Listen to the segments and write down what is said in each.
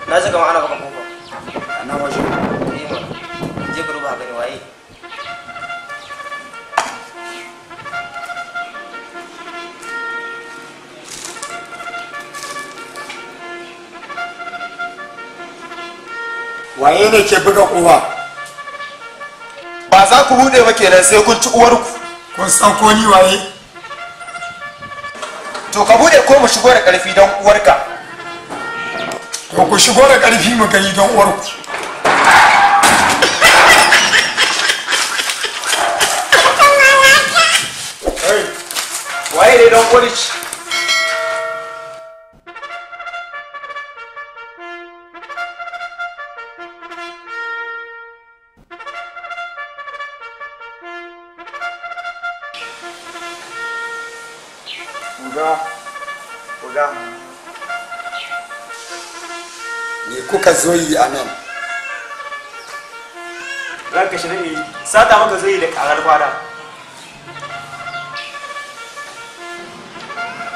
Na ji kamar ana baka kofa. A nan waje. Eh mana. Je ka duba gani waye. Waye ne ke buga kofa? Ba za ku bude ba kenan sai kun ci uwarku. Kun san ko ni waye? To ka bude ko mu shigo da karfi don uwarka. To ku shigo da karfi mu gani don uwarku. Waye ne don uwarki? Uga, uga. Me kuka zo yi a nan? Ranka shi ne sata maka zo yi da karar kwana.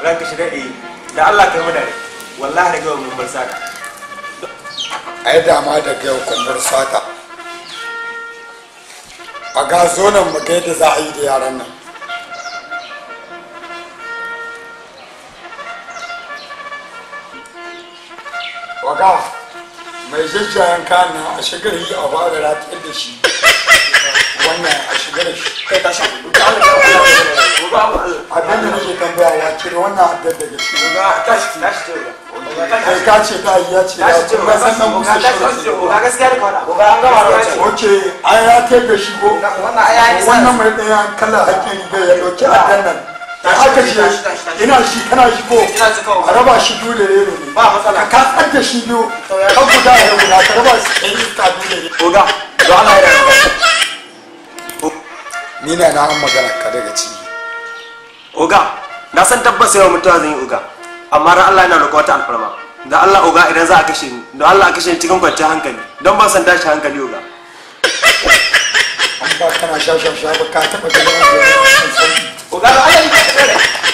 Ranka shi daɗe da Allah kai mu dare. Wallahi daga mun bar sata. Ai dama daga yau kun bar sata. A ga zo nan mu ga yadda za a yi da yaran nan. Waga mai jajjayen kayan nan a shigar yi a fara ratayar da shi. Wannan a shigar da shi. Kai tashi. Abin da nake tambaya wa cire wannan addar daga ciki. Tashi tashi. Kai ka ce ta yi ya ce ya ce ba san nan musa shi. Ba gaskiya ne kawai. Ba an gama da wancan. Ok, an ratayar da shi ko? Wannan ai ya Wannan mai ɗaya kala hakkin riga ya ɗauki addar nan. Da aka ce ina shi kana shi ko? A raba shi biyu da rere ne. Ba matsala. Ka katsar da shi biyu. Kan guda ya guda ka raba shi ɗan iska biyu da rere. Oga, don Allah ya yarda. Ni na na an magana ka daga ciki. Oga, na san tabbas yau mutuwa zan yi oga. Amma ran Allah yana roƙo wata alfarma. Da Allah oga idan za a kashe ni, don Allah a kashe ni cikin kwanciyar hankali. Don ban san tashi hankali oga. An ba kana sha sha sha ba ka taɓa ganin wanda ya Oga, don Allah ya